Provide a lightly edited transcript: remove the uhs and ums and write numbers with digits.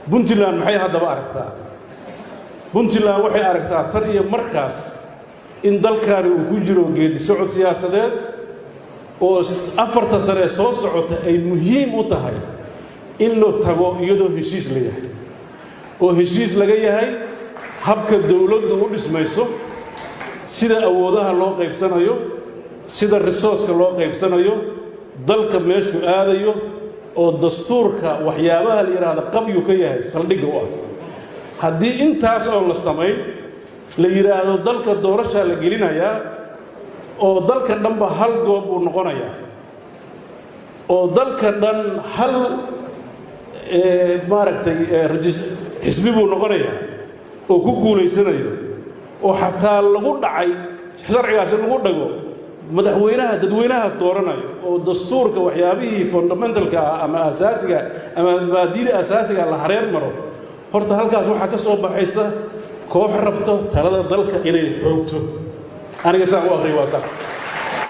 Puntland maxay haddaba aragtaa? Puntland waxay aragtaa tan iyo markaas in dalkani uu ku jiro geedi socod siyaasadeed oo 4ta sane ee soo socota ay muhiim u tahay in loo tago iyadoo heshiis la yahay, oo heshiis laga yahay habka dowladdu u dhismayso, sida awoodaha loo qaybsanayo, sida resource-ka loo qaybsanayo, dalka meeshuu aadayo, oo dastuurka waxyaabaha la yidhaahdo qabyu ka yahay saldhigga u ah. Haddii intaas oon la samayn la yidhaahdo dalka doorashaa la gelinayaa, oo dalka dhanba hal goob buu noqonayaa, oo dalka dhan hal maaragtay xisbi buu noqonayaa oo ku guulaysanayo, oo xataa lagu dhacay sharcigaasi lagu dhago madaxweynaha dadweynaha dooranayo, oo dastuurka waxyaabihii fundamental-ka ah ama asaasiga ama mabaadiida asaasiga la hareer maro, horta halkaas waxaa ka soo baxaysa koox rabto talada dalka inay xoogto. Aniga saan u aqriyo waa saas.